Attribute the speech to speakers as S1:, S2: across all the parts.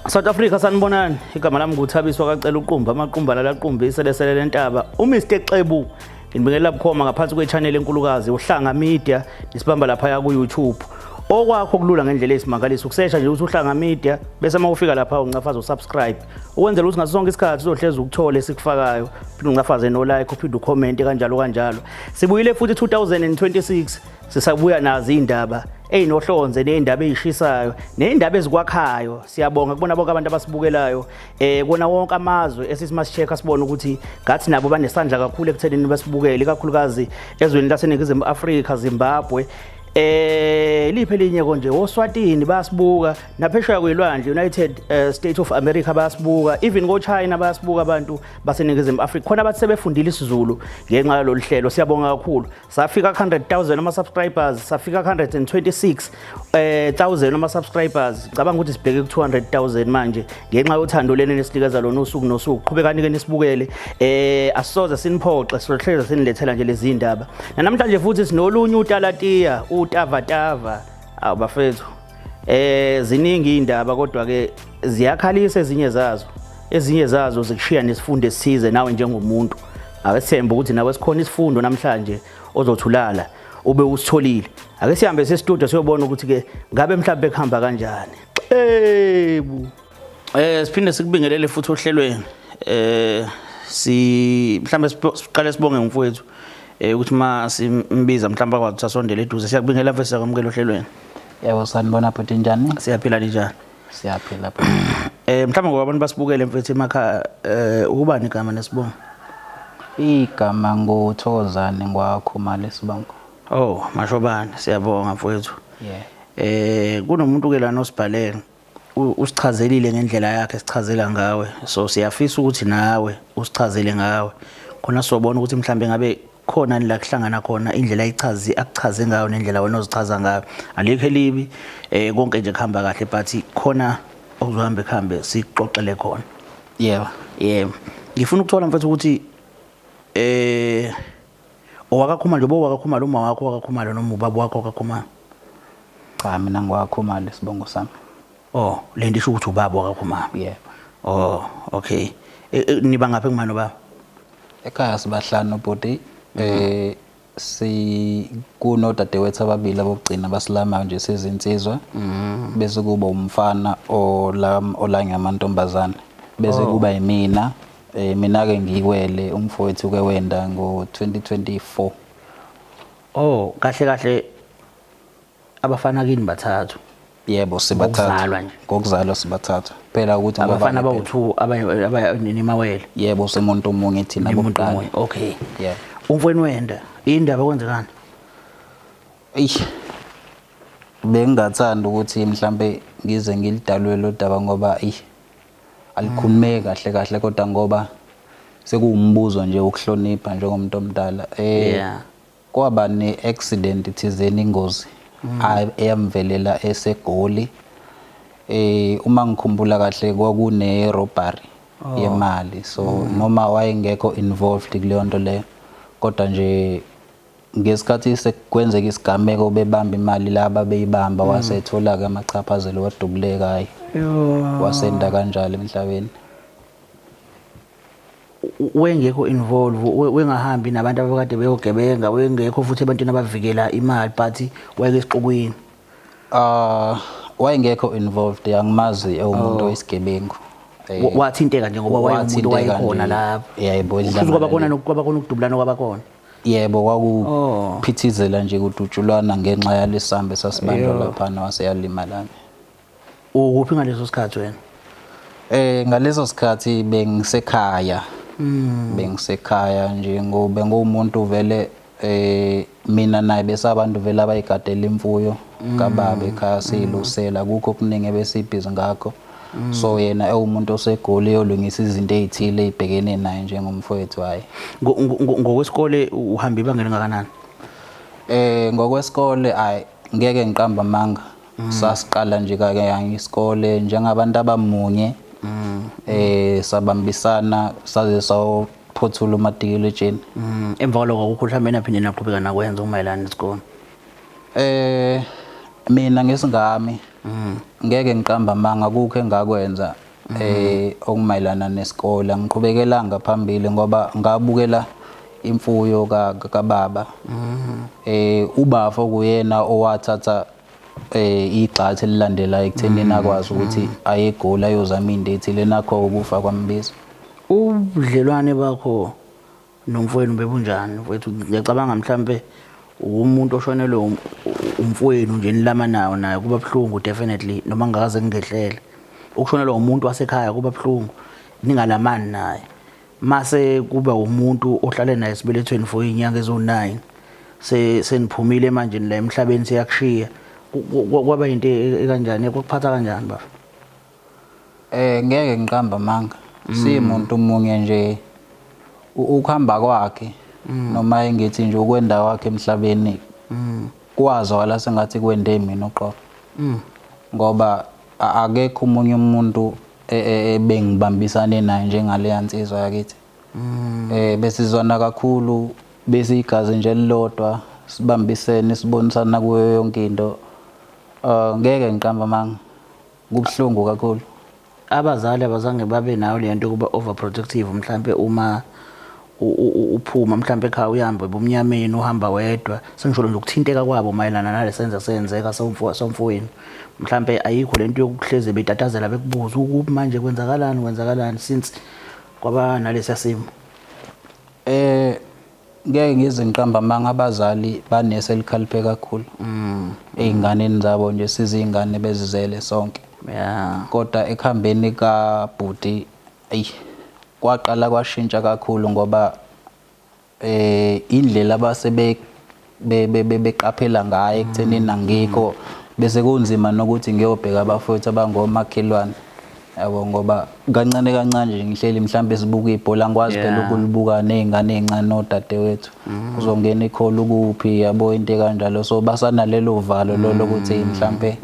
S1: South Africa, sanibonani. Igama lami nguThabiso kaCela uQumba, amaqumbana laqumbisa lesele lentaba. UMr Xebu nginibingelela bukhoma ngaphansi kwe-channel enkulukazi uHlanga Media, nisibamba lapha ku YouTube. Okwakho kulula ngendlela eyisimangaliso ukusesha nje ukuthi uHlanga Media, bese uma ufika lapha uncafaza usubscribe ukwenzela ukuthi ngaso sonke isikhathi uzohlezi ukuthole esikufakayo, uphinde uncafaze no like, uphinde ucomment, kanjalo kanjalo. Sibuyile futhi 2026, sisabuya nazo izindaba ey'nohlonze ney'ndaba ey'shisayo ney'ndaba ezikwakhayo. Siyabonga kubona bonke abantu abasibukelayo kona wonke amazwe esithi masi-check-a sibone ukuthi ngathi nabo banesandla kakhulu ekuthenini basibukele, ikakhulukazi ezweni laseNingizimu Afrika, Zimbabwe, liphi elinye konje, oSwatini bayasibuka, naphesheya kwelwandle United States of America bayasibuka, even ko-China bayasibuka abantu baseNingizimu Afrika. Khona abathi sebefundile isiZulu ngenxa yalolu hlelo. Siyabonga kakhulu. Safika ku-100,000 ama-subscribers, safika ku-126 1000 ama-subscribers. Ngicabanga ukuthi sibheke ku-200,000 manje ngenxa yothando leni nesinikeza lona usuku nosuku. Qhubekani-ke nisibukele, asisoze siniphoxe, sizohleza sinilethela nje lezi ndaba. Namhlanje futhi sinolunye utalatiya utavatava. Awu bafethu, ziningi indaba, kodwa ke ziyakhalisa ezinye zazo, ezinye zazo zikushiya nesifundo esithize nawe njengomuntu. Ake sithembe ukuthi nawe sikhona isifundo namhlanje ozothulala ube usitholile. Ake sihambe sestudio siyobona ukuthi ke ngabe mhlawumbe kuhamba kanjani. Xebu, siphinde sikubingelele futhi ohlelweni. Si mhlawumbe siqale sibonge mfowethu ukuthi ma simbiza mhlawumbe akwazi ukuthi asondele eduze. Siyakubingelela mfethu, siyakwamukela ohlelweni.
S2: Yebo, sanibona bhuti, njani?
S1: Siyaphila, njani?
S2: Siyaphila bhuti.
S1: Mhlawumbe ngoba abantu basibukele mfethu emakhaya, ubani igama nesibongo?
S2: Igama nguThokozani ngwaKhumalo isibongo.
S1: Oh, Mashobane, siyabonga mfowethu.
S2: Yeah.
S1: Kunomuntu ke lana osibhalele, usichazelile ngendlela yakhe sichazela ngawe. So siyafisa ukuthi nawe usichazele ngawe. Khona sobona ukuthi mhlambe ngabe khona la kuhlangana khona indlela ayichazi akuchaze ngayo nendlela wena ozichaza ngayo. Alikho elibi, konke nje kuhamba kahle, but khona okuzohamba kuhambe sixoxele khona.
S2: Yebo.
S1: Yebo. Ngifuna ukuthola mfethu ukuthi owakaKhumalo nje, owakaKhumalo uma wakho wakaKhumalo noma ubaba wakho wakaKhumalo?
S2: Cha, mina ngwaKhumalo isibongo sami.
S1: Oh, lento isho ukuthi ubaba wakaKhumalo.
S2: Yebo.
S1: Oh, okay. Niba ngaphi kumama nobaba?
S2: Ekhaya sibahlanu bhuti. Si kunodadewethu ababili abokugcina basilamayo nje sizinsizwa. Bese kuba umfana ola ngamantombazane. Bese kuba yimina. Mina ke ngiwele, umfowethu ke wenda ngo-2024.
S1: Oh, kahle kahle abafana kini bathathu?
S2: Yebo, sibathathu.
S1: Ngokuzalwa nje?
S2: Ngokuzalwa sibathathu. Phela ukuthi ngoba
S1: Abafana bawu2 abanye nimawele.
S2: Yebo, simuntu omunye thina
S1: Nimuntu
S2: bokuqala.
S1: omunye. Okay.
S2: Yebo.
S1: Umfweni wenda, indaba kwenzekani?
S2: Eish. Bengingathanda ukuthi mhlambe ngize ngilidalule lo daba ngoba eyi alikhulumeki kahle kahle, kodwa ngoba sekuwumbuzo nje wokuhlonipha njengomuntu omdala. Kwaba ne-accident thizeni, ingozi eyamvelela eseGoli. Uma ngikhumbula kahle kwakune robbery yemali, so noma wayengekho involved kuleyo nto leyo, kodwa nje ngesikhathi sekwenzeka isigameko bebamba imali laba beyibamba, wasethola ke amachaphazelo, wadubuleka, hayi, wasenda kanjalo emhlabeni.
S1: Wengekho involve, wengahambi nabantu abakade beyogebenga, wengekho futhi ebantwini abavikela imali, but wayeke esixukwini?
S2: Ah, wayengekho involved, angimazi ewumuntu oyisigebengu.
S1: Wathinteka nje ngoba wayemuntu
S2: Wathinteka
S1: wayekhona
S2: nje.
S1: lapho.
S2: Yebo.
S1: Futhi kwaba khona kwaba khona ukudubulana kwabakhona?
S2: Yebo, kwakuphithizela nje, kudutshulwana ngenxa yalesambe sasibanjwa laphana, waseyalimalana.
S1: Ukuphi ngaleso sikhathi wena?
S2: Ngaleso sikhathi bengisekhaya. Bengisekhaya nje ngoba ngumuntu vele, mina naye besabantu vele abayigadela imfuyo kababa ekhaya, siyilusela, kukho okuningi ebesibhizi ngakho. So yena ewumuntu oseGoli eyolungisa izinto ezithile ezibhekene naye njengomfowethu, hayi.
S1: Ngokwesikole uhamba ibanga elingakanani?
S2: Ngokwesikole ayi, ngeke ngiqamba amanga. Sasiqala nje kake kanye isikole njengabantu abamunye. Sabambisana saze sawuphothula umatikuletsheni.
S1: Emva kwaloko akukho mhlawumbe naphinde naqhubeka nakwenza okumayelana nesikole?
S2: Mina ngesingami Ngeke ngiqamba amanga, kukho engakwenza okumayelana nesikole. Ngiqhubekelanga phambili ngoba ngabukela imfuyo kababa. Ubafo kuyena owathatha igxathu elilandelayo ekuthenini akwazi ukuthi aye eGoli ayozama into ethile, nakho ukufa kwambiza.
S1: Ubudlelwane bakho nomfowenu bebunjani mfowethu? Ngiyacabanga mhlambe umuntu oshonelwe umfowenu nje nilama nawo naye kuba buhlungu definitely, noma ngingakaze ngingehlele. Ukushonelwa umuntu wasekhaya kuba buhlungu ningalamani naye. Mase kuba umuntu ohlale naye esibelethweni for izinyanga eziwu-9, seniphumile manje la emhlabeni seyakushiya. Kwaba into ekanjani, kwakuphatha kanjani bafa?
S2: Ngeke ngiqamba amanga. Simuntu munye nje, ukuhamba kwakhe noma engithi nje ukwenda kwakhe emhlabeni kwazwakala sengathi kwende mina uqobo. Ngoba akekho omunye umuntu ebengibambisane naye njengaleya nsizwa yakithi. Besizwana kakhulu, besigazi nje elilodwa, sibambisene, sibonisana kuyo yonke into. Ngeke ngiqamba amanga, kubuhlungu kakhulu.
S1: Abazali abazange babe nayo le nto yokuba overprotective, mhlampe uma uphuma mhlampe ekhaya uhambe ebumnyameni uhamba wedwa, sengisho nje ukuthinteka kwabo mayelana nale senzo senzeka somfowenu. Mhlampe ayikho lento yokuhleze betatazela bekubuza ukuphi manje, kwenzakalani kwenzakalani since kwaba nalesiya simo.
S2: Ngeke ngize ngiqamba amanga, abazali banese elikhaliphe kakhulu ey'nganeni zabo nje, sizingane bezizele sonke. Kodwa ekuhambeni kabhuti, eyi, kwaqala kwashintsha kakhulu ngoba indlela abase beqaphela ngayo ekuthenini angikho, bese kunzima nokuthi ngiyobheka abafowethu abangomakhelwane yabo, ngoba kancane kancane nje ngihleli mhlambe sibuka ibhola, angikwazi phela ukulibuka nezingane ezincane nodadewethu, kuzongena ikholo kuphi yabo, into ekanjalo. So basanalelo valo lolo ukuthi mhlambe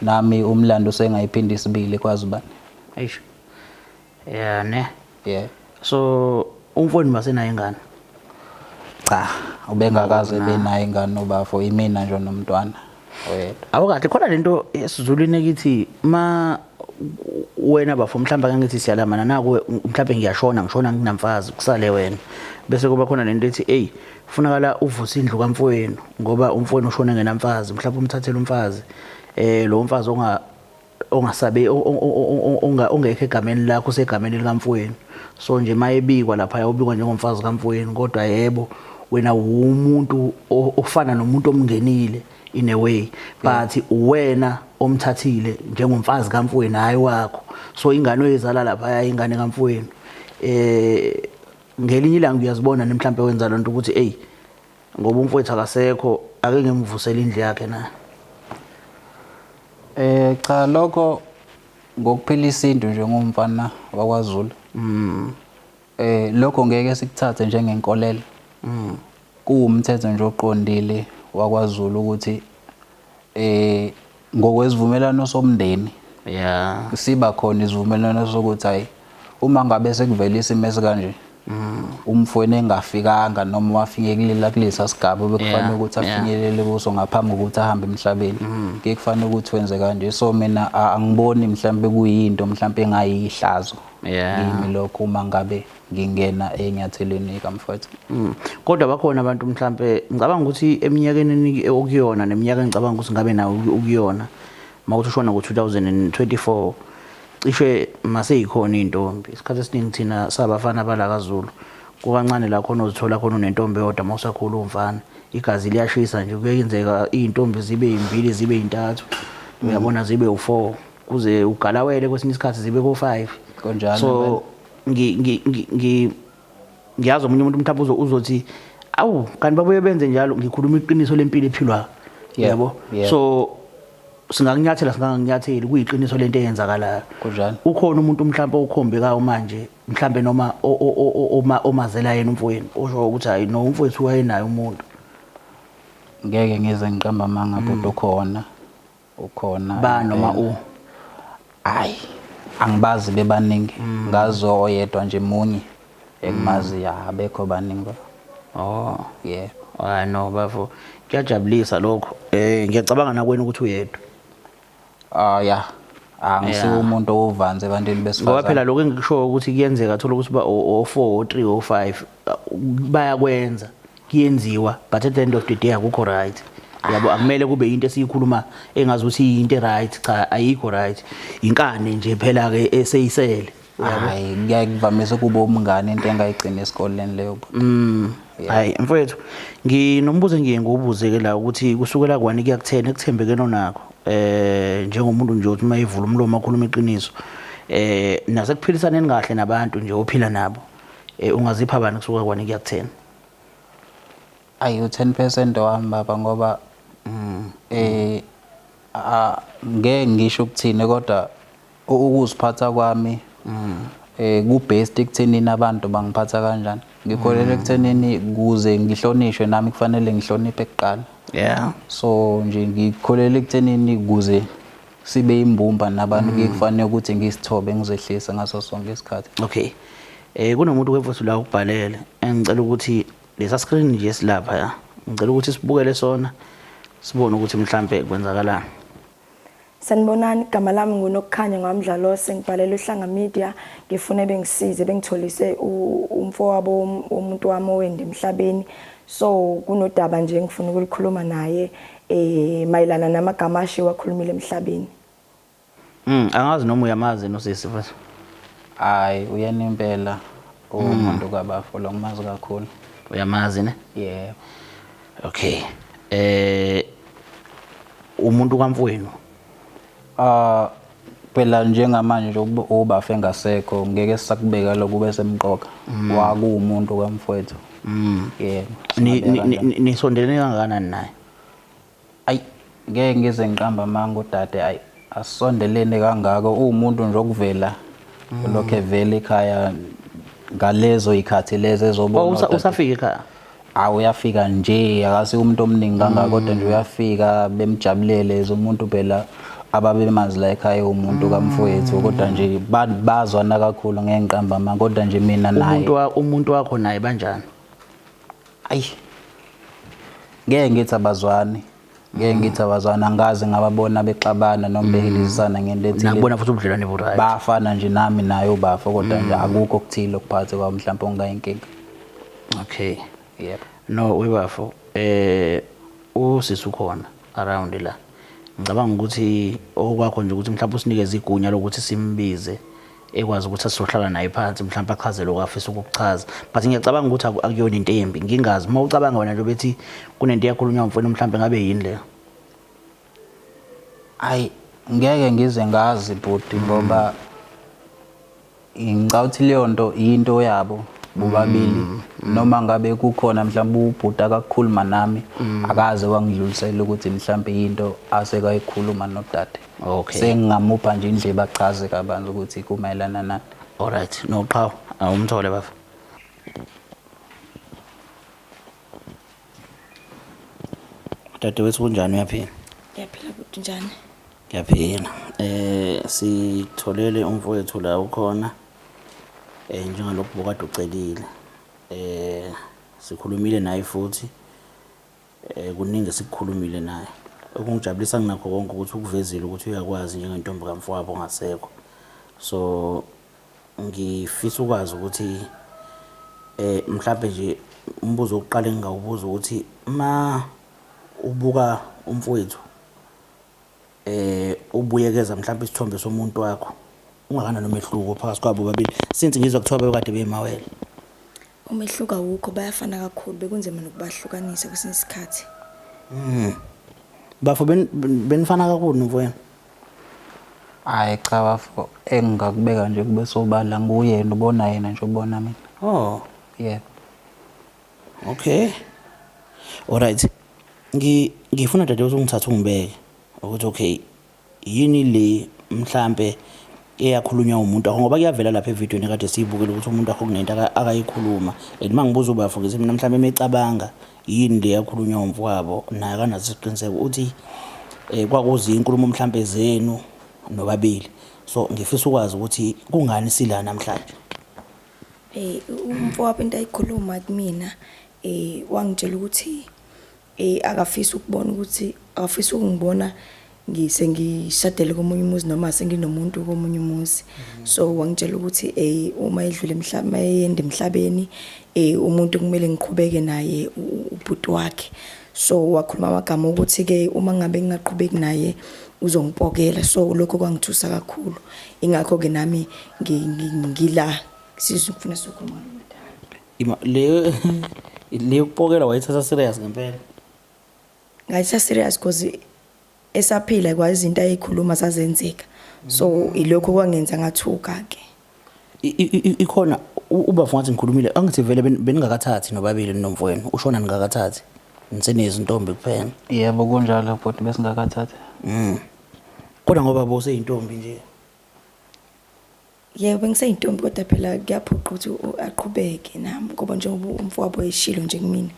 S2: nami umlando usengayiphinda isibili, kwazi bani.
S1: Eish. Yeah ne.
S2: Yeah.
S1: So umfowenu basenayo ingane?
S2: Cha, ubengakaze benayo ingane ubafo, imina nje nomntwana oyedwa.
S1: Awukahle khona lento esiZulwini ekithi ma wena bafo mhlawumbe ake ngithi siyalamana naku, mhlawumbe ngiyashona, ngishona nginamfazi, kusale wena, bese kuba khona lento ethi hey, kufunakala uvuse indlu kamfowenu ngoba umfowenu ushone ngenamfazi, mhlawumbe umthathele umfazi, lo mfazi ongasabe ongekho egameni lakho, usegameni likamfowenu. So nje mayebikwa lapha ubikwa njengomfazi kamfowenu, kodwa yebo wena umuntu ofana nomuntu omngenile in a way, but wena omthathile njengomfazi kamfowenu, hayi wakho. So ingane oyizala lapha ingane kamfowenu. Ngelinye ilanga uyazibona nemhlambe wenza lonto ukuthi hey, ngoba umfowethu akasekho, ake ngimvusele indlu yakhe na.
S2: Cha, lokho ngokuphila isintu nje ngumfana wakwaZulu. Lokho ngeke sikuthathe njengenkolelo. Kuwumthetho nje oqondile wakwaZulu ukuthi ngokwesivumelwano somndeni. Siba khona isivumelwano sokuthi hayi, uma ngabe sekuvela isimo esikanje, umfowenu engafikanga noma wafike kulela kulesa sigaba bekufanele ukuthi afinyelele kuso ngaphambi kokuthi ahambe emhlabeni, kuye kufanele ukuthi wenze kanje. So mina angiboni mhlambe kuyinto mhlambe engayihlazo kimi lokho uma ngabe ngingena enyathelweni kamfowethu.
S1: Kodwa bakhona abantu mhlambe ngicabanga ukuthi eminyakeni okuyona neminyaka engicabanga ukuthi ngabe nawo ukuyona, mawuthi ushona ngo-2024, cishe maseyikhona intombi. Isikhathi esiningi thina sabafana bala kaZulu kukancane la khona uzithola khona unentombi eyodwa mawusakhula umfana, igazi liyashisa nje, kuyenzeka izintombi zibe imbili zibe intathu, uyabona, zibe u4 kuze ugalawele, kwesinye isikhathi zibe ko5.
S2: Kunjalo.
S1: So ngiyazi omunye umuntu mhlawumbe uzothi awu kanti babuye benze njalo, ngikhuluma iqiniso lempilo ephilwa, yabo. So singakunyathela singangakunyatheli, kuyiqiniso lento eyenzakalayo.
S2: Kunjalo.
S1: Ukhona umuntu mhlawumbe okhombekayo manje, mhlawumbe noma omazela yena umfowenu, osho ukuthi hayi no, umfowethu wayenaye umuntu.
S2: Ngeke ngize ngiqamba amanga, bhuti, ukhona. Ukhona.
S1: Ba noma u?
S2: Hayi, angibazi bebaningi. Ngazo oyedwa nje munye engimazi, abekho baningi ba.
S1: Oh.
S2: Yeah.
S1: Hayi no bafo, kuyajabulisa lokho. Ngiyacabanga nakwena ukuthi uyedwa.
S2: Ah ya. Angisiwo umuntu owuvanzi ebantwini besifazane.
S1: Ngoba phela lokho engikushoyo ukuthi kuyenzeka thola ukuthi ba o4 o3 o5 bayakwenza kuyenziwa but at the end of the day akukho right. Yabo akumele kube into esiyikhuluma engazuthi into right cha ayikho right. Inkani nje phela ke eseyisele.
S2: Hayi kuyaye kuvamise kuba umngane into engayigcina esikoleni leyo.
S1: Hayi mfowethu nginombuzo engiye ngiwubuze ke la ukuthi kusukela kwani kuya kuthena ekuthembekeni onakho njengomuntu nje uthi mayivula umlomo akhuluma iqiniso nasekuphilisaneni kahle nabantu nje ophila nabo ungazipha bani kusuka kwani kuya kuthena?
S2: Ayi u10% wami baba ngoba ngeke ngisho ukuthini kodwa ukuziphatha kwami ku based ekuthenini abantu bangiphatha kanjani. Ngikholelwa ekuthenini kuze ngihlonishwe nami kufanele ngihloniphe kuqala.
S1: Yeah.
S2: So nje ngikholelwa ekuthenini kuze sibe imbumba nabantu kufanele ukuthi ngisithobe ngizehlise ngaso sonke isikhathi.
S1: Okay. Kunomuntu wemfuthu la ukubhalele engicela ukuthi lesa screen nje silapha ya. Ngicela ukuthi sibukele sona sibone ukuthi mhlambe kwenzakalani.
S3: Sanibonani, igama lami nguNokukhanya ngwamdlalose, ngibhalela uHlanga Media, ngifune bengisize bengitholise umfowabo womuntu wami owende emhlabeni. So kunodaba nje engifuna ukulikhuluma naye mayelana namagama ashiwo akhulumile emhlabeni.
S1: Angazi noma uyamazi nosisi futhi.
S2: Hayi uyena impela umuntu kabafo lo ngimazi kakhulu.
S1: Uyamazi ne?
S2: Yebo.
S1: Okay. Umuntu kamfowenu
S2: phela njengamanje nje ubafe engasekho ngeke sisakubeka lokhu bese semqoka. Wakuwumuntu kamfowethu. Yebo.
S1: Nisondelene kangakanani naye?
S2: Ayi ngeke ngize ngiqamba amanga udade, ayi asondelene kangako, uwumuntu nje okuvela lokho evela ekhaya ngalezo ikhathi lezi ezobona.
S1: Usafika ekhaya?
S2: Awu uyafika nje, akasi umuntu omningi kangako kodwa nje uyafika bemjabulele umuntu phela ababemazi la ekhaya umuntu kamfowethu kodwa nje bazwana kakhulu ngeke ngiqamba amanga kodwa nje mina naye
S1: umuntu wakho naye banjani?
S2: Ayi ngeke ngithi abazwani. Ngeke ngithi abazwana, angaze ngababona bexabana noma behilizisana ngento ethile.
S1: Nakubona futhi ubudlelwane bu right.
S2: Bafana nje nami naye ubafo kodwa nje akukho okuthile okuphathe kwami mhlawumbe okungayinkinga.
S1: Okay.
S2: Yebo.
S1: No webafo usisi ukhona around la. Ngicabanga ukuthi okwakho nje ukuthi mhlawumbe usinikeze igunya lokuthi simbize ekwazi ukuthi asizohlala naye phansi mhlawumbe achazele okwafisa ukukuchaza. But ngiyacabanga ukuthi akuyona into embi. Ngingazi uma ucabanga wena nje bethi kunento eyakhulunywa umfowenu mhlawumbe ngabe yini leyo?
S2: Ayi ngeke ngize ngazi bhuti ngoba ngicabanga ukuthi leyo nto into yabo bobabili noma ngabe kukhona mhlawumbe ubhuti akakhuluma nami akaze wangidlulisela ukuthi mhlawumbe into asekayikhuluma nodade.
S1: Okay.
S2: Sengingamupha nje indlebe achaze kabanzi ukuthi kumayelana nani.
S1: All right, no qhawe, awumthole baba. Dadewethu kunjani, uyaphila?
S3: Ngiyaphila bhuti, njani?
S1: Ngiyaphila. Sitholele umfowethu la ukhona njengalokhu bokade ucelile. Sikhulumile naye futhi kuningi sikukhulumile naye. Okungijabulisa kunakho konke ukuthi ukuvezile ukuthi uyakwazi njengentombi kamfowabo ongasekho. So ngifisa ukwazi ukuthi mhlawumbe nje umbuzo wokuqala engingawubuza ukuthi ma ubuka umfowethu ubuyekeza mhlawumbe isithombe somuntu wakho ungakanani umehluko phakathi kwabo babili since ngizwa kuthiwa bekade bemawele?
S3: Umehluko awukho, bayafana kakhulu, bekunzima nokubahlukanisa kwesinye isikhathi.
S1: Bafo benifana kakhulu nomfowenu?
S2: Hayi cha bafo, engingakubeka nje kube sobala nguyena ubona yena nje ubona mina.
S1: Oh.
S2: Yebo.
S1: Okay. All right. Ngifuna dadewethu ungithathe ungibeke ukuthi okay yini le mhlambe eyakhulunywa umuntu wakho ngoba kuyavela lapha evidweni kade siyibukele ukuthi umuntu wakho kunento akayikhuluma and mangibuza ubafo ngithi mina mhlambe emecabanga yini le yakhulunywa umfowabo naye akanaso isiqiniseko uthi kwakuzi inkulumo mhlambe zenu nobabili. So ngifisa ukwazi ukuthi kungani sila namhlanje.
S3: Umfowabo into ayikhuluma kumina wangitshela ukuthi akafisi ukubona ukuthi akafisi ukungibona Ngisengishadele komunye umuzi noma senginomuntu komunye umuzi. So wangitshela ukuthi uma edlule emhlabeni, eyende emhlabeni, umuntu kumele ngiqhubeke naye ubhuti wakhe. So wakhuluma amagama ukuthi ke uma ngabe ngingaqhubeki naye uzongipokela. So lokho kwangithusa kakhulu, ingakho ke nami ngila sizofuna sokhuluma nodaba.
S1: Ima le yokupokela wayithatha serious ngempela?
S3: Ngayithatha serious because esaphila kwa izinto ayikhuluma zazenzeka, so ilokho kwangenza ngathuka ke.
S1: Ikhona ubafo ngathi ngikhulumile, angithi vele beningakathathi nobabili nomfowenu, ushona ningakathathi, nisenezintombi kuphela?
S2: Yebo, kunjalo bhuti, besingakathathi.
S1: Kodwa ngoba boseyintombi nje.
S3: Yebo, bengiseyintombi, kodwa phela kuyaphoqa ukuthi aqhubeke nami, ngoba njengoba umfowabo eshilo nje kumina,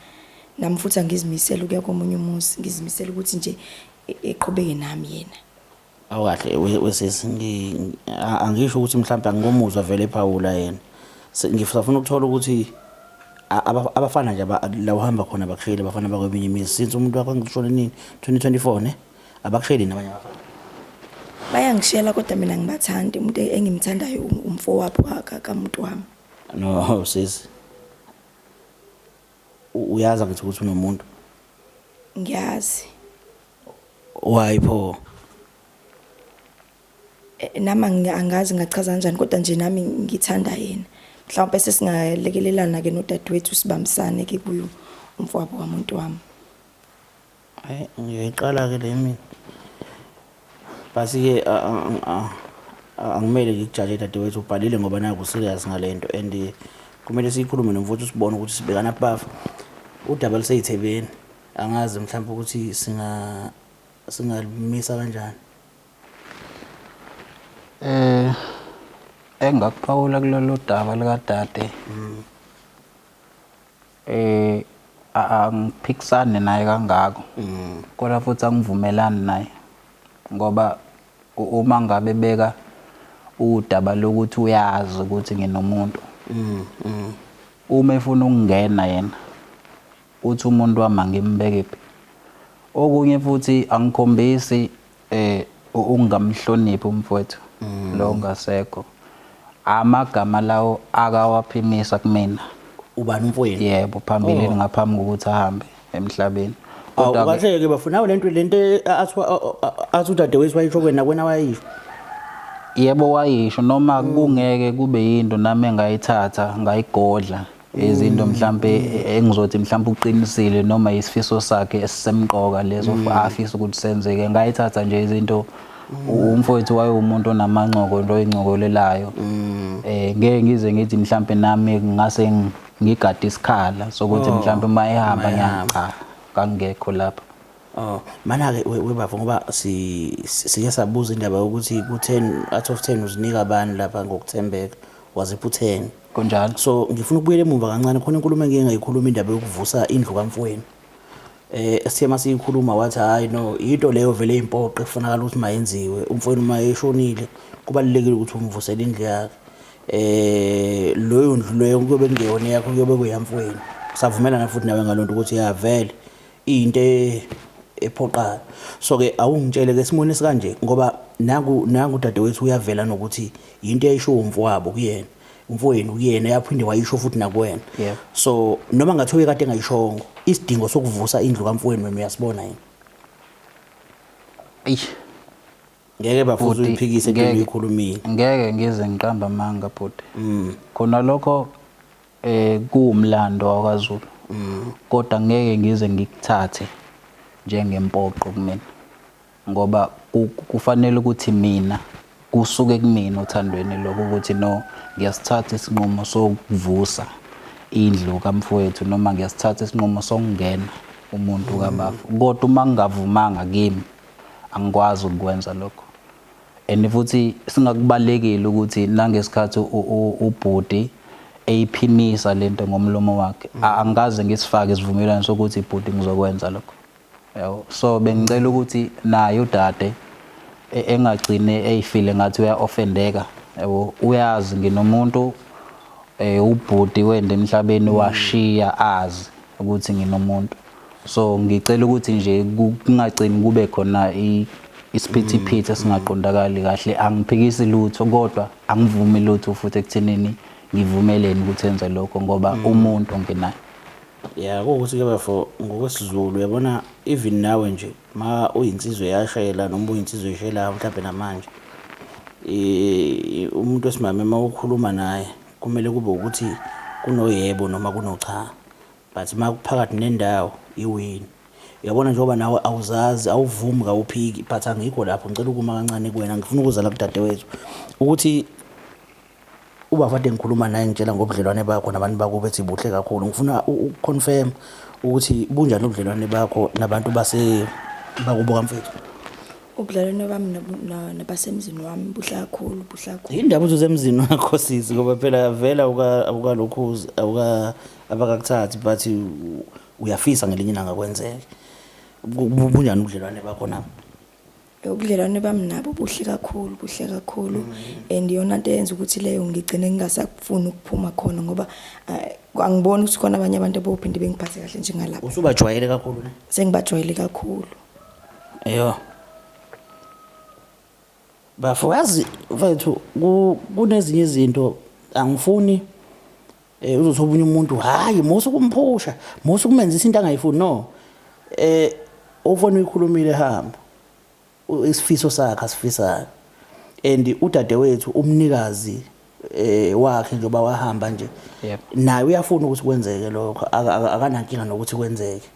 S3: nami futhi angizimisele ukuya komunye umuzi, ngizimisele ukuthi nje eqhubeke nami yena.
S1: Awukahle wesisi, angisho ukuthi mhlawumbe angikomuzwa vele ephawula yena. Ngisafuna ukuthola ukuthi abafana nje la uhamba khona bakushayile abafana bakweminye imizi, since umuntu wakho angishone nini, 2024 ne, abakushayeli nabanye abafana?
S3: Bayangishela, kodwa mina ngibathandi. Umuntu engimthandayo umfowabo kamuntu wami.
S1: No sisi, uyazi angithi ukuthi unomuntu?
S3: Ngiyazi.
S1: Why pho?
S3: Nami angazi ngachaza kanjani, kodwa nje nami ngithanda yena. Mhlawumbe sesingalekelelana ke nodadewethu, sibambisane ke kuyo umfowabo wamuntu wami.
S1: Hayi, ngiyayiqala ke le mina. Basi-ke angimele ngikujaje dadewethu, ubhalile ngoba naku serious ngalento, and kumele siyikhulume nomfowethu sibone ukuthi sibhekana bafa. Udaba luseyithebeni. Angazi mhlawumbe ukuthi singalimisa kanjani.
S2: Engakuphawula kulolu daba likadade, angiphikisani naye kangako, kodwa futhi angivumelani naye, ngoba uma ngabe beka udaba lokuthi uyazi ukuthi nginomuntu, uma efuna ukungena yena uthi umuntu wami angimbeke phi. Okunye futhi angikhombisi ukungamhloniphi umfowethu lo ongasekho. Amagama lawo akawaphimisa kumina.
S1: Ubani, umfowenu?
S2: Yebo, phambilini, ngaphambi kokuthi ahambe emhlabeni. Kodwa-ke
S1: Kahle ke bafuna nawe lento athi udadewethu wayisho kwena, kwena wayisho.
S2: Yebo, wayisho, noma kungeke kube yinto nami engayithatha ngayigodla, izinto mhlambe engizothi mhlambe uqinisile noma isifiso sakhe esisemqoka leso afisa ukuthi senzeke, ngayithatha nje izinto. Umfowethu wayewumuntu onamancoko nto oyincokolelayo. Ngeke ngize ngithi mhlambe nami ngase ngigade isikhala sokuthi mhlambe uma ehamba
S1: Uma ehamba.
S2: Cha, kangekho lapho.
S1: Oh, mana ke webafo, ngoba si sike sabuza indaba yokuthi ku 10 out of 10 uzinika bani lapha ngokuthembeka, wazipha u10.
S2: Kunjalo.
S1: So ngifuna ukubuyela emuva kancane, khona inkulumo engike ngayikhuluma, indaba yokuvusa indlu kamfowenu. Sithe masiyikhuluma wathi hayi no, into leyo vele impoqo ekufanele ukuthi mayenziwe. Umfowenu uma eshonile kubalulekile ukuthi umvusele indlu yakhe. Leyo ndlu leyo kuyobe kungeyona yakho, kuyobe kuyamfowenu. Savumelana futhi nawe ngalonto ukuthi ya, vele into ephoqayo. So ke awungitshele ke esimweni esikanje, ngoba nangu udadewethu uyavela nokuthi into eyayisho umfowabo kuyena, umfowenu kuyena, yaphinde wayisho futhi nakuwena. So noma ngathiwa kade engayishongo, isidingo sokuvusa indlu kamfowenu wena uyasibona yini?
S2: Eish.
S1: Ngeke bafuthi
S2: Bhuti,
S1: uyiphikise into oyikhulumile.
S2: Ngeke ngize ngiqamba amanga bhuti. Khona lokho kuwumlando wakwaZulu, kodwa ngeke ngize ngikuthathe njengempoqo kumina, ngoba kufanele ukuthi mina kusuke kumina othandweni lokho ukuthi no, ngiyasithatha isinqumo sokuvusa indlu kamfowethu noma ngiyasithatha isinqumo sokungena umuntu kabafu. Kodwa uma ngingavumanga kimi, angikwazi ukukwenza lokho. And futhi singakubalekeli ukuthi nangesikhathi ubhuti eyiphimisa lento ngomlomo wakhe, angikaze ngisifake isivumelwano sokuthi ibhuti ngizokwenza lokho, yabo. So bengicela ukuthi naye udade engagcine eyifile ngathi uya-offendeka, yabo. Uyazi nginomuntu, ubhuti wenda emhlabeni washiya azi ukuthi nginomuntu, so ngicela ukuthi nje kungagcini kube khona Isiphithiphithi esingaqondakali kahle. Angiphikisi lutho, kodwa angivumi lutho futhi ekuthenini ngivumeleni ukuthi enze lokho, ngoba umuntu ongenayo.
S1: Ya, kuwukuthi ke bafo, ngokwesiZulu, uyabona, even nawe nje ma uyinsizwe yashayela noma uyinsizwe eshelayo mhlawumbe namanje, umuntu wesimame uma ukhuluma naye kumele kube ukuthi kunoyebo noma kunocha, but uma kuphakathi nendawo iwini. Uyabona, njengoba nawe awuzazi, awuvumi, kawuphiki, but angikho lapho. Ngicela ukuma kancane kuwena, ngifuna ukuza la kudadewethu ukuthi ubaba kade ngikhuluma naye, ngitshela ngobudlelwane bakho nabantu bakubo, ethi buhle kakhulu. Ngifuna ukuconfirm ukuthi bunjani ubudlelwane bakho nabantu base bakubo kamfethu.
S3: Ubudlelwane bami nabasemzini wami buhle kakhulu, buhle kakhulu.
S1: Indaba uzuze emzini wakho, sisi, ngoba phela vele awukalokhu awuka abakakuthathi, but uyafisa ngelinye ilanga kwenzeke. Bunjani ubudlelwane bakho nabo?
S3: Ubudlelwane bami nabo buhle kakhulu, buhle kakhulu, and iyona nto eyenza ukuthi leyo ngigcine ngingasafuni ukuphuma khona, ngoba angiboni ukuthi khona abanye abantu abophinde bengiphathe kahle njengalapha.
S1: Usubajwayele kakhulu, ne?
S3: Sengibajwayele kakhulu.
S1: Eyo bafo, yazi mfethu, kunezinye izinto angifuni uzothi omunye umuntu, hayi, musa ukumphusha, musa ukumenzisa into angayifuni. No, ufuna uyikhulumile, hamba isifiso sakhe asifisayo, and udadewethu umnikazi wakhe njengoba wahamba nje, naye uyafuna ukuthi kwenzeke lokho, akanankinga nokuthi kwenzeke.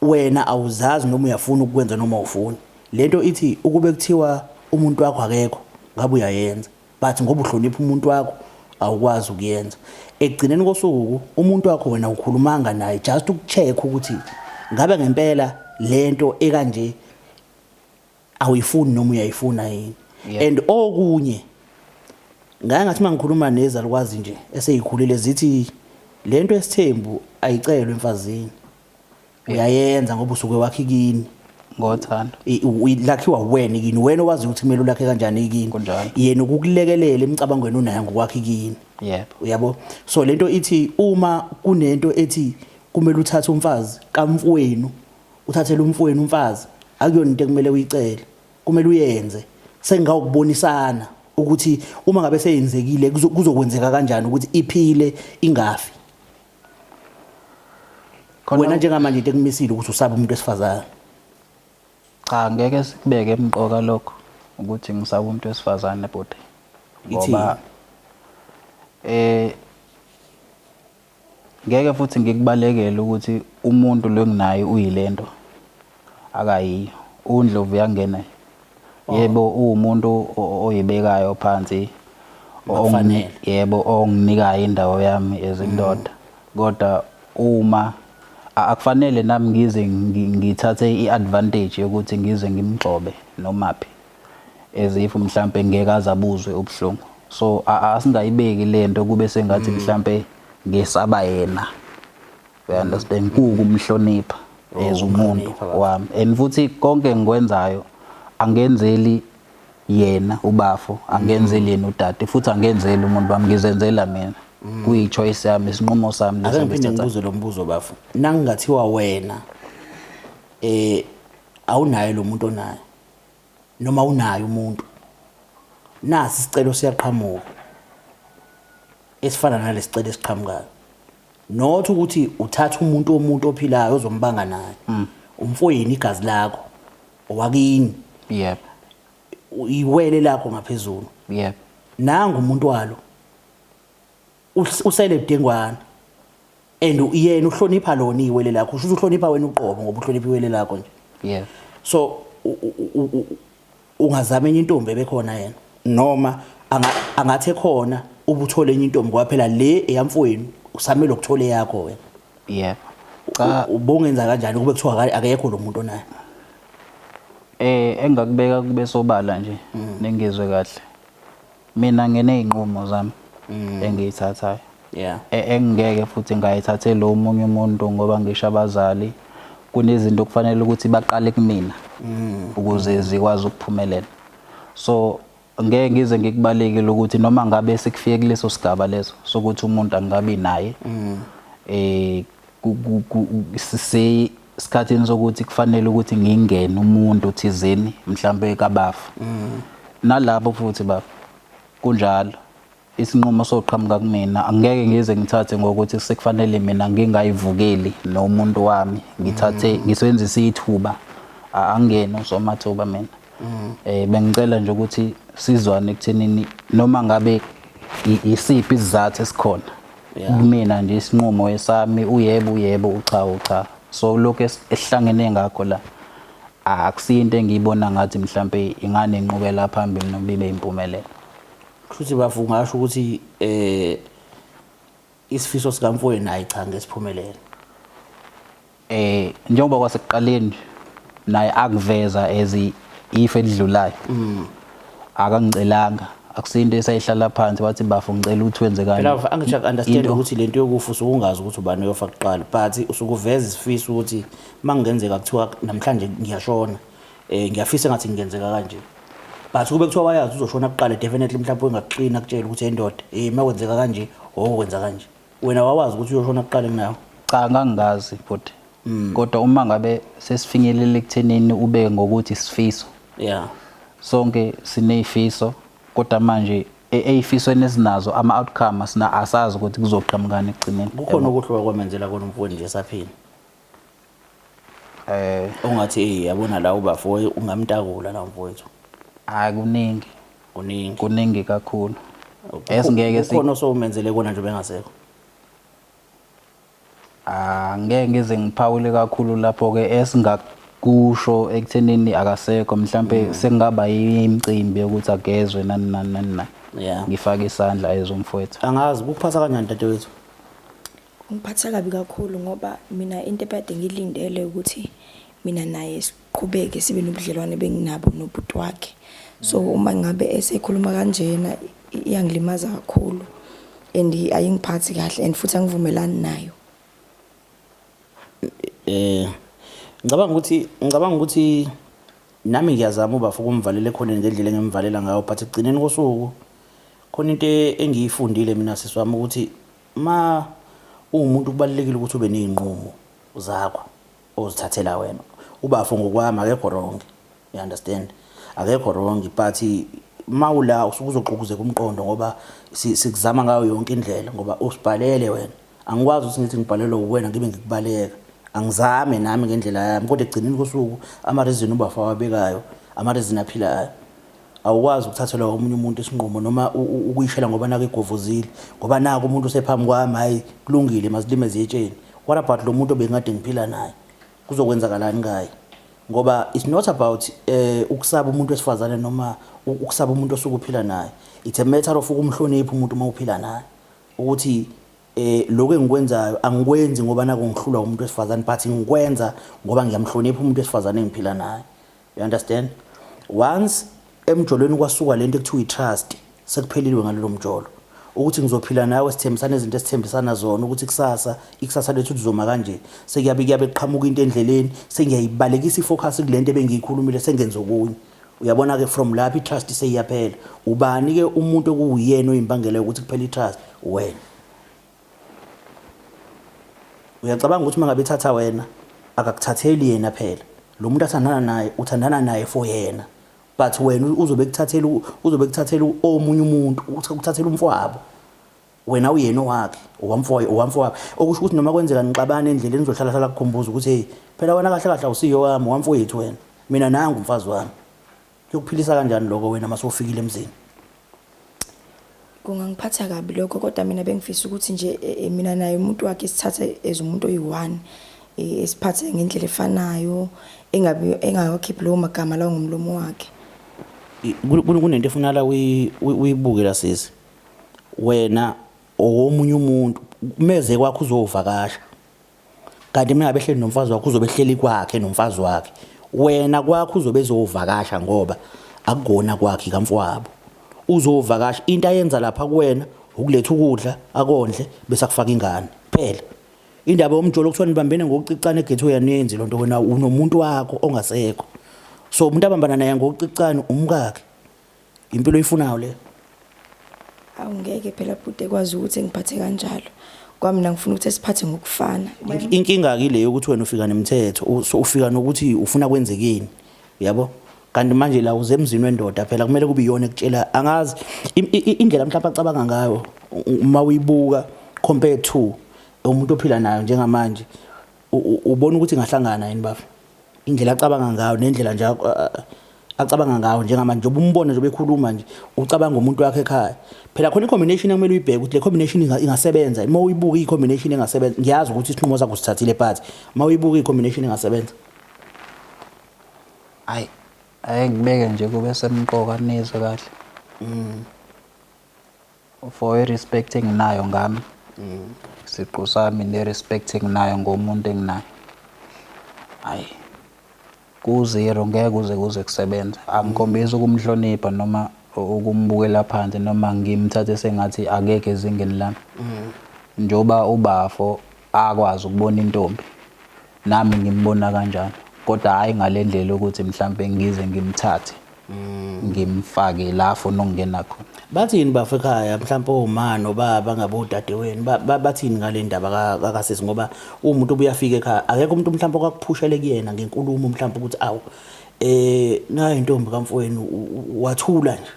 S1: Wena awuzazi noma uyafuna ukukwenza noma awufuni. Lento ithi ukube kuthiwa umuntu wakho akekho, ngabe uyayenza, but ngoba uhlonipha umuntu wakho awukwazi ukuyenza. Ekugcineni kosuku umuntu wakho wena ukhulumanga naye just ukucheck ukuthi ngabe ngempela lento ekanje awuyifuni noma uyayifuna yini. And okunye, ngake ngathi mangikhuluma nezalukwazi nje eseyikhulile, zithi lento esithembu ayicelwe emfazini, uyayenza ngoba usuke wakhe kini.
S2: Ngothando.
S1: Lakhiwa wena kini, wena owazi ukuthi kumele ulakhe kanjani kini. Yena ukukulekelela emicabangweni unayo ngokwakhe kini. Uyabo, so lento ithi uma kunento ethi kumele uthathe umfazi kamfowenu, uthathele umfowenu umfazi, akuyona into ekumele uyicele, kumele uyenze sengawukubonisana ukuthi uma ngabe seyenzekile kuzokwenzeka kanjani ukuthi iphile ingafi. Wena njengamanje into ekumisile ukuthi usaba umuntu wesifazane.
S2: Cha, ngeke sikubeke emqoka lokho ukuthi ngisaba umuntu wesifazane, bhuti. Ngoba ngeke futhi ngikubalekele ukuthi umuntu lo enginaye uyilento akayiyo. UNdlovu uyangena. Yebo, uwumuntu oyibekayo phansi.
S1: Makufanele.
S2: Yebo, onginikayo indawo yami as indoda. Kodwa uma akufanele nami ngize ngithathe i-advantage yokuthi ngize ngimgxobe nomaphi, as if mhlambe ngeke aze abuzwe ubuhlungu. So asingayibeki lento kube sengathi mhlambe ngesaba yena, you understand? Kuwukumhlonipha as umuntu
S1: Ukumhlonipha, baba.
S2: wami, and futhi konke engikwenzayo angenzeli yena ubafo, angenzeli yena udade, futhi angenzeli umuntu wami, ngizenzela mina. Kuyi-choice yami, isinqumo sami
S1: Ake
S2: leso
S1: ngiphinde
S2: engisithathayo.
S1: ngibuze lo mbuzo, bafo. Nangingathiwa wena awunaye lo muntu onaye noma unaye umuntu, nasi isicelo siyaqhamuka esifana nalesicelo esiqhamukayo, not ukuthi uthatha umuntu womuntu ophilayo ozombanga naye, umfowenu, igazi lakho, owakini, iwele lakho ngaphezulu, nangu umuntu walo usele budengwana, and yena uhlonipha lona iwele lakho, usho ukuthi uhlonipha wena uqobo ngoba uhlonipha iwele lakho nje. So ungazama enye intombi ebekhona yena, noma angathi ekhona ubuthole enye intombi, ngoba phela le eyamfowenu usamele ukuthola eyakho wena.
S2: Yebo, cha.
S1: Ubongenza kanjani kube kuthiwa akekho lo muntu onaye?
S2: Engakubeka kube sobala nje, ningizwe kahle. Mina nginey'nqumo zami engiyithathayo. Engingeke futhi ngayithathela omunye umuntu, ngoba ngisho abazali kunezinto okufanele ukuthi baqale kumina ukuze zikwazi ukuphumelela. So ngeke ngize ngikubalekele ukuthi noma ngabe sekufike kuleso sigaba leso sokuthi umuntu angabi naye, esikhathini sokuthi kufanele ukuthi ngingene umuntu thizeni mhlambe kabafa. Nalapho futhi baba kunjalo, isinqumo soqhamuka kumina, angeke ngize ngithathe ngokuthi sekufanele mina ngingayivukeli nomuntu wami, ngithathe ngisebenzise ithuba, angene usomathuba mina. Bengicela nje ukuthi sizwane ekuthenini noma ngabe isiphi isizathu esikhona kumina nje, isinqumo esami uyebo uyebo, ucha ucha. So lokho esihlangene ngakho la akusiyinto engiyibona ngathi mhlambe inganenqubela phambili noma ibe impumelelo.
S1: Kushuthi bafu ungasho ukuthi isifiso sikamfowenu naye cha ngesiphumelele.
S2: Njengoba kwasekuqaleni naye akuveza as ifa elidlulayo, akangicelanga, akusinto esayihlala phansi wathi bafo ngicela ukuthi wenze kanje.
S1: Phela angithi understand ukuthi lento yokufa usukungazi ukuthi ubani oyofa kuqala, but usukuveza isifiso ukuthi mangenzeka kuthiwa namhlanje ngiyashona, ngiyafisa ngathi ngingenzeka kanje. But kube kuthiwa wayazi uzoshona kuqala, definitely mhlawumbe engakuqina akutshela ukuthi endoda makwenzeka kanje okwenza kanje. Wena wawazi ukuthi uyoshona kuqala kunawe?
S2: Cha, ngangazi futhi. Kodwa uma ngabe sesifinyelele ekuthenini ube ngokuthi isifiso. Sonke sinezifiso, kodwa manje eyifisweni esinazo ama outcome asina, asazi ukuthi kuzoqhamukani ekugcineni.
S1: Kukhona okuhluka kwamenzela kona umfowenu nje saphila. Ongathi yabona la ubafo ungamtakula la mfowethu.
S2: Hayi kuningi.
S1: Kuningi.
S2: Kuningi kakhulu. Esingeke si
S1: Kukhona osowumenzele kona nje bengasekho.
S2: Angeke ngize ngiphawule kakhulu lapho ke esingakusho ekuthenini akasekho, mhlambe sekungaba imicimbi yokuthi agezwe nani nani nani nani. Ngifake isandla ezomfowethu.
S1: Angazi ukuphatha kanjani dadewethu.
S3: Ngiphatha kabi kakhulu ngoba mina into ebade ngilindele ukuthi mina naye siqhubeke sibe nobudlelwane benginabo nobhuti wakhe. So uma ngabe esekhuluma kanjena iyangilimaza kakhulu and ayingiphathi kahle and futhi angivumelani nayo.
S1: Ngicabanga ukuthi nami ngiyazama ubafo ukumvalela ekhoneni ngendlela engimvalela ngayo, but ekugcineni kosuku khona into engiyifundile mina sisi wami ukuthi ma uwumuntu kubalulekile ukuthi ube nezinqumo zakho ozithathela wena. Ubafo ngokwami akekho wrong, you understand, akekho wrong, but mawula usuke uzoxukuzeka umqondo ngoba sikuzama ngayo yonke indlela ngoba usibhalele wena. Angikwazi ukuthi ngithi ngibhalelwe uwena ngibe ngikubaleka, angizame nami ngendlela yami, kodwa ekugcineni kosuku ama reason ubafo awabekayo, ama reason aphilayo, awukwazi ukuthathelwa omunye umuntu isinqumo noma ukuyishela ngoba naku igovozile, ngoba naku umuntu usephambi kwami, hayi kulungile mazilime ziyetsheni. What about lo muntu obengikade ngiphila naye, kuzokwenzakalani ngaye? Ngoba it's not about ukusaba umuntu wesifazane noma ukusaba umuntu osuke uphila naye, it's a matter of ukumhlonipha umuntu uma uphila naye, ukuthi lokho engikwenzayo angikwenzi ngoba naku ngihlulwa umuntu wesifazane, but ngikwenza ngoba ngiyamhlonipha umuntu wesifazane engiphila naye, you understand. Once emjolweni kwasuka lento ekuthiwa i-trust, sekuphelile ngalelo mjolo, ukuthi ngizophila nawe sithembisana izinto esithembisana zona ukuthi kusasa ikusasa lethu lizoma kanje, sekuyabe kuyabe kuqhamuka into endleleni, sengiyayibalekisa ifocus kulento ebengiyikhulumile, sengenza okunye. Uyabona ke from lapho i-trust seyiyaphela. Ubani ke umuntu okuwuyena oyimbangela yokuthi kuphele i-trust? Wena. Uyacabanga ukuthi mangabe ethatha wena akakuthatheli yena phela, lo muntu athandana naye uthandana naye for yena, but wena uzobe kuthathela, uzobe kuthathela omunye umuntu, ukuthathela umfowabo, wena uyena owakhe, owamfowabo. Okusho ukuthi noma kwenzeka nixabana endleleni uzohlala hlala kukhumbuza ukuthi hey phela wena kahle kahle awusiyo wami, owamfowethu wena, mina nangu umfazi wami. Kuyokuphilisa kanjani lokho wena mase ufikile emzini?
S3: Kungangiphatha kabi lokho, kodwa mina bengifisa ukuthi nje mina naye umuntu wakhe sithathe as umuntu oyi-one, esiphathe ngendlela efanayo, engabi engawakhiphi lawo magama lawo ngomlomo wakhe.
S1: Kunento efunala uyibuke la sisi. Wena owomunye umuntu meze kwakho uzovakasha, kanti mina behleli nomfazi wakho uzobe ehleli kwakhe nomfazi wakhe, wena kwakho uzobe ezovakasha ngoba akukona kwakhe kamfowabo, uzovakasha. Into ayenza lapha kuwena ukuletha ukudla akondle bese akufaka ingane phela. Indaba yomjolo kuthiwa nibambene ngokucicana egethe uyaniyenzi lonto, wena unomuntu wakho ongasekho, so umuntu abambana naye ngokucicana umkakhe, impilo oyifunayo le.
S3: Awungeke phela bhuti ekwazi ukuthi ngiphathe kanjalo, Kwami ngifuna ukuthi siphathe ngokufana.
S1: Inkinga ke leyo ukuthi wena ufika nemithetho, so ufika nokuthi ufuna kwenzekeni, yabo. Kanti manje la uze emzini wendoda phela kumele kube iyona ekutshela. Angazi indlela mhlawumbe acabanga ngayo uma uyibuka compared to umuntu ophila nayo njengamanje, ubona ukuthi ingahlangana yini bafa indlela acabanga ngayo nendlela nje acabanga ngayo njengamanje, njengoba umbona nje bekhuluma nje, ucabanga umuntu wakhe ekhaya. Phela khona i-combination ekumele uyibheke ukuthi le combination ingasebenza. Uma uyibuka i-combination engasebenza, ngiyazi ukuthi isinqumo sakho sithathile, but uma uyibuka i-combination engasebenza.
S2: Hayi, ake ngibeke nje kube semqoka nizwe kahle. For i-respect enginayo ngami, siqu sami, ne-respect enginayo ngomuntu enginayo, hayi, ku-zero, ngeke kuze kusebenze. Angikhombisi ukumhlonipha noma ukumbukela phansi noma ngimthathe sengathi akekho ezingeni lami. Njengoba ubafo akwazi ukubona intombi, nami ngimbona kanjalo, kodwa hhayi ngale ndlela ukuthi mhlampe ngize ngimthathe ngimfake la afuna ukungena khona.
S1: Bathini bafo ekhaya, mhlawumbe oma nobaba ngabodadewenu, bathini ngale ndaba kakasisi? Ngoba umuntu obuye afike ekhaya, akekho umuntu mhlawumbe okwakuphushele kuyena ngenkulumo mhlawumbe ukuthi awu, nayi intombi kamfowenu, wathula nje?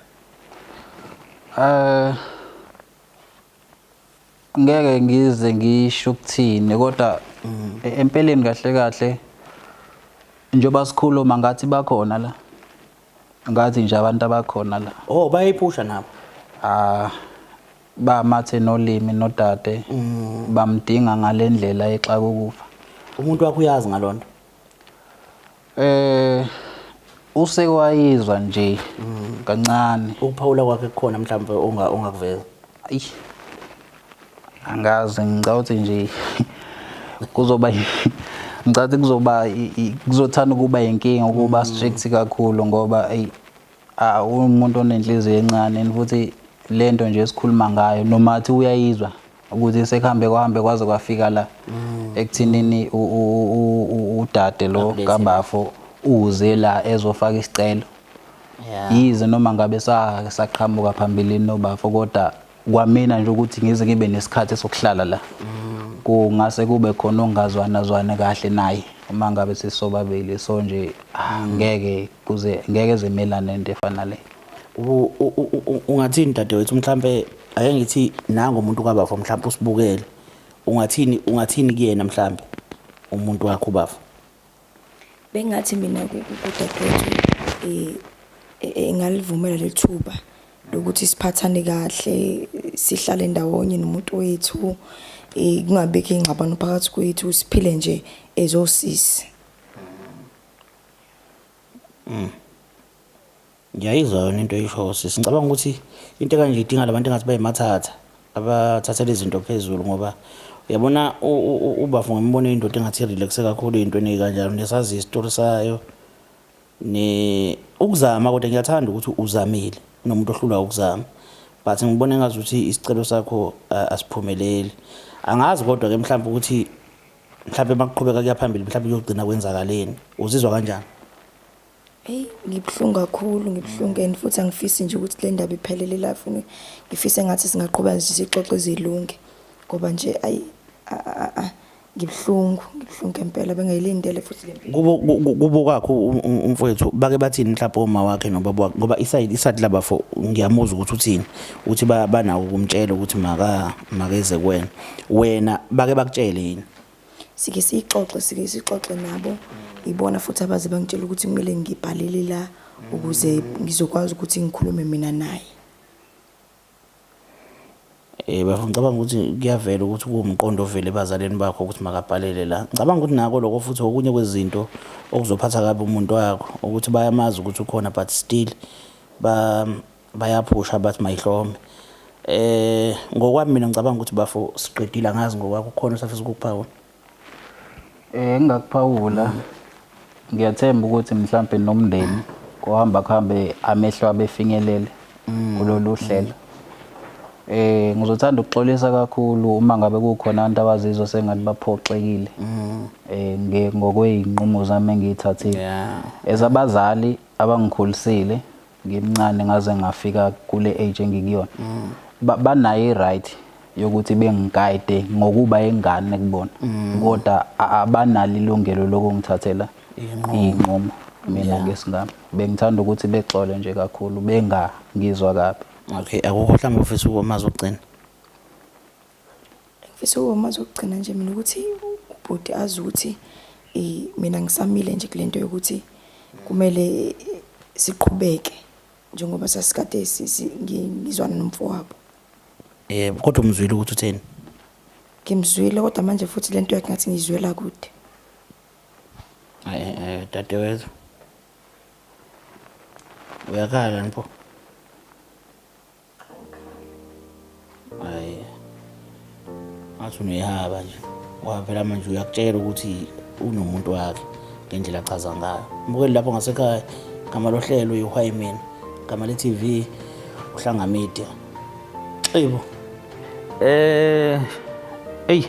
S2: Ngeke ngize ngisho ukuthini, kodwa empeleni kahle kahle njengoba sikhuluma ngathi bakhona la, ngathi nje abantu abakhona la.
S1: Oh, bayayiphusha nabo?
S2: Ah, bamathe nolimi nodade, bamdinga ngale ndlela exaka ukufa.
S1: Umuntu wakho uyazi ngalonto?
S2: Usekwayizwa nje kancane.
S1: Ukuphawula kwakhe kukhona mhlawumbe ongakuveza?
S2: Ayi, angazi, ngicabanga ukuthi nje kuzoba, ngicabanga ukuthi kuzoba kuzothanda ukuba inkinga ukuba strict kakhulu, ngoba eyi, umuntu onenhliziyo encane, futhi lento nje esikhuluma ngayo noma athi uyayizwa ukuthi sekuhambe kwahambe kwaze kwafika la ekuthinini udade lo
S1: Akulethe.
S2: kabafo uze la ezofaka isicelo. Yize noma ngabe saqhamuka phambilini nobafo, kodwa kwamina nje ukuthi ngize ngibe nesikhathi sokuhlala la, kungase kube khona ongazwana zwana kahle naye uma ngabe sisobabili. So nje ngeke kuze, ngeke zimelane nento efana le.
S1: Ungathini dadewethu, mhlambe ake ngithi nangu umuntu kabafo mhlambe usibukele, ungathini kuyena mhlambe umuntu wakho ubafo?
S3: Bengathi mina kudadewethu engalivumela lethuba lokuthi siphathane kahle, sihlale ndawonye nomuntu wethu, kungabikho ingxabano phakathi kwethu, siphile nje ezosisi.
S1: Ngiyayizwa yona into oyishoyo sisi. Ngicabanga ukuthi into ekanje idinga labantu engathi bayimathatha, abathathela izinto phezulu, ngoba uyabona ubafo ngimbona indoda engathi relax kakhulu ey'ntweni ey'kanjalo, nesazi isitori sayo ne ukuzama. Kodwa ngiyathanda ukuthi uzamile, unomuntu ohlulwa ukuzama, but ngibona engazuthi isicelo sakho asiphumeleli. Angazi kodwa ke mhlawumbe ukuthi mhlawumbe makuqhubeka kuya phambili mhlawumbe kuyogcina kwenzakaleni. Uzizwa kanjani?
S3: Hey, ngibuhlungu kakhulu, ngibuhlungu, and futhi angifisi nje ukuthi le ndaba iphelele la. Funa ngifise ngathi singaqhubeka nje sixoxe zilunge, ngoba nje ayi, ngibuhlungu, ngibuhlungu ngempela, bengayilindele futhi le mpilo.
S1: Kubo kwakho umfowethu bake bathini mhlawumbe oma wakhe nobaba wakhe? Ngoba iside labafo ngiyamuzwa ukuthi uthini, uthi banako ukumtshela ukuthi makeze kuwena. Wena bake bakutshele yini?
S3: Sike siyixoxe, sike sixoxe nabo, ibona futhi abaze bangitshela ukuthi kumele ngibhalele la ukuze ngizokwazi ukuthi ngikhulume mina naye.
S1: Bafo, ngicabanga ukuthi kuyavela ukuthi kuwumqondo ovele ebazalini bakho ukuthi makabhalele la. Ngicabanga ukuthi nako lokho futhi okunye kwezinto okuzophatha kabi umuntu wakho, ukuthi bayamazi ukuthi ukhona but still bayaphusha bathi mayihlome. Ngokwami mina ngicabanga ukuthi bafo siqedile, angazi ngokwakho kukhona osafisa ukukuphawula.
S2: Engingakuphawula, ngiyathemba ukuthi mhlambe nomndeni kuhamba kuhambe amehlo abefinyelele kulolu hlelo. Ngizothanda ukuxolisa kakhulu uma ngabe kukhona abantu abazizwa sengathi baphoxekile ngokwey'nqumo zami engiyithathile. As abazali abangikhulisile ngimncane ngaze ngafika kule age engikuyona, banayo i-right. yokuthi bengiguide ngokuba ingane kubona, kodwa abanalo ilungelo lokungithathela iy'nqumo mina ngesingami. Bengithanda ukuthi bexole nje kakhulu, bengangizwa kabi.
S1: Okay, akukho mhlawumbe ufisa ukwamazi ukugcina?
S3: Ngifisa ukumazi ukugcina nje mina ukuthi ubhuti azi ukuthi mina ngisamile nje kulento yokuthi kumele siqhubeke njengoba sasikade ngizwana nomfowabo.
S1: Yebo, kodwa umzwile ukuthi utheni?
S3: Ngimzwile, kodwa manje futhi lento yakhe ngathi ngiyizwela kude.
S1: Dadewethu. Uyakhala nipho? Hayi. Ngathi unehaba nje. Ngoba phela manje uyakutshela ukuthi unomuntu wakhe ngendlela achaza ngayo. Mbukeli lapho ngasekhaya, gama lohlelo iHwai Mina, gama le-TV Uhlanga Media. Xebo. Ey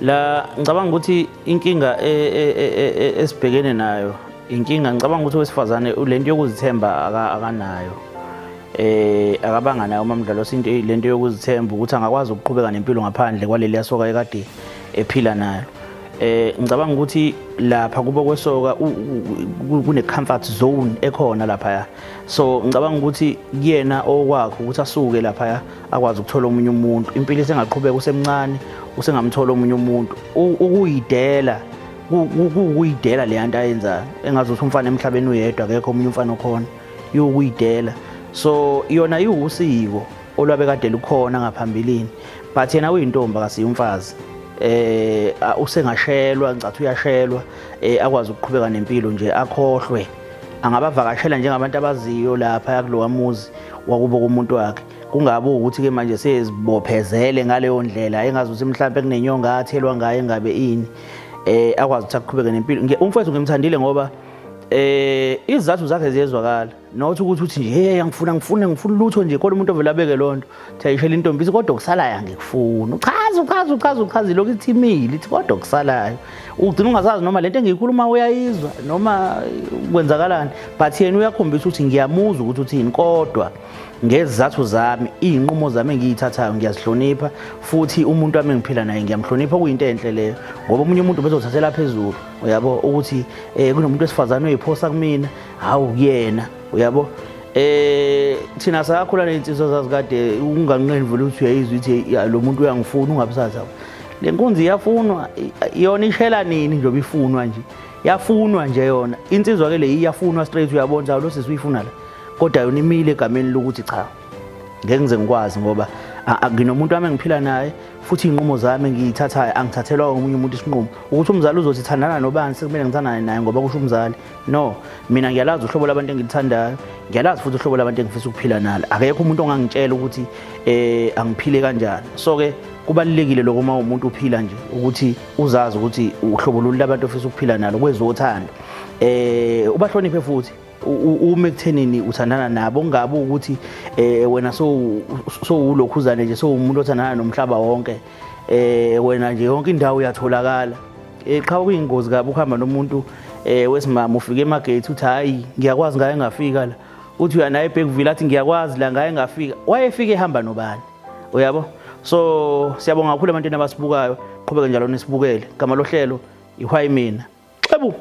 S1: la ngicabanga ukuthi inkinga esibhekene nayo, inkinga ngicabanga ukuthi owesifazane lento yokuzithemba akanayo. Akabanga nayo uMaMdlalo into lento yokuzithemba ukuthi angakwazi ukuqhubeka nempilo ngaphandle kwaleli yasoka ekade ephila nayo. Ngicabanga ukuthi lapha kubo kwesoka kune comfort zone ekhona lapha. So ngicabanga ukuthi kuyena okwakhe ukuthi asuke lapha akwazi ukuthola omunye umuntu. Impilo isengaqhubeka, usemncane, usengamthola omunye umuntu. Ukuyidela kuyidela le nto ayenzayo, engazuthi umfana emhlabeni uyedwa, akekho omunye umfana okhona. Iwukuyidela. So yona iwusiko olwabe kade lukhona ngaphambilini, but yena uyintombi akasiye umfazi. Usengashelwa, ngicathi uyashelwa, akwazi ukuqhubeka nempilo nje, akhohlwe. Angabavakashela njengabantu abaziyo lapha kulowa muzi wakubo komuntu wakhe. Kungabe ukuthi ke manje sezibophezele ngaleyo ndlela engazuthi mhlawumbe kunenyonga athelwa ngayo engabe ini, akwazi ukuthi aqhubeke nempilo. Umfowethu ngimthandile ngoba izizathu zakhe ziyezwakala, not ukuthi uthi nje hey angifuna ngifuna ngifuna lutho nje, kodwa umuntu ovela abeke lonto thayishela intombi ithi kodwa kusalayo angikufuni. Uchaza uchaza uchaza uchaza lokhu ithi imile ithi kodwa kusalayo, ugcina ungasazi noma lento engiyikhuluma uyayizwa noma kwenzakalani, but yena uyakhombisa ukuthi ngiyamuzwa ukuthi uthini, kodwa ngezizathu zami iy'nqumo zami engiyithathayo ngiyazihlonipha, futhi umuntu wami engiphila naye ngiyamhlonipha, okuyinto enhle leyo, ngoba omunye umuntu bezothathela phezulu, uyabo, ukuthi kunomuntu wesifazane oyiphosa kumina, hawu kuyena, uyabo. Thina sakhula ney'nsizwa zazikade unganqeni vele ukuthi uyayizwa ithi lo muntu uyangifuna, ungabusazi le nkunzi iyafunwa, yona ishela nini njengoba ifunwa nje, yafunwa nje yona insizwa ke le iyafunwa straight, uyabona njalo lo sisi uyifuna la, kodwa yona imile egameni lokuthi cha ngeke ngize ngikwazi ngoba nginomuntu wami engiphila naye, futhi iy'nqumo zami engiyithathayo angithathelwa omunye umuntu isinqumo ukuthi umzali uzothi thandana nobani sekumele ngithandane naye ngoba kusho umzali. No, mina ngiyalazi uhlobo labantu engilithandayo, ngiyalazi futhi uhlobo labantu engifisa ukuphila nalo. Akekho umuntu ongangitshela ukuthi angiphile kanjani. So ke kubalulekile lokho uma umuntu uphila nje ukuthi uzazi ukuthi uhlobo lolu labantu ofisa ukuphila nalo kwezothando. Ubahloniphe futhi ume ekuthenini uthandana nabo, kungabe ukuthi wena sowulokhuzane nje, sowumuntu othandana nomhlaba wonke, wena nje yonke indawo uyatholakala. Qha kuyingozi kabi ukuhamba nomuntu wesimama, ufike emagate uthi hayi ngiyakwazi ngaye ngafika la, uthi uyanaye eBergville athi ngiyakwazi la ngaye ngafika, wayefike ehamba nobani, uyabo. So siyabonga kakhulu ebantwini abasibukayo, qhubeke njalo nisibukele. Gama lohlelo iHwai Mina. Xebu.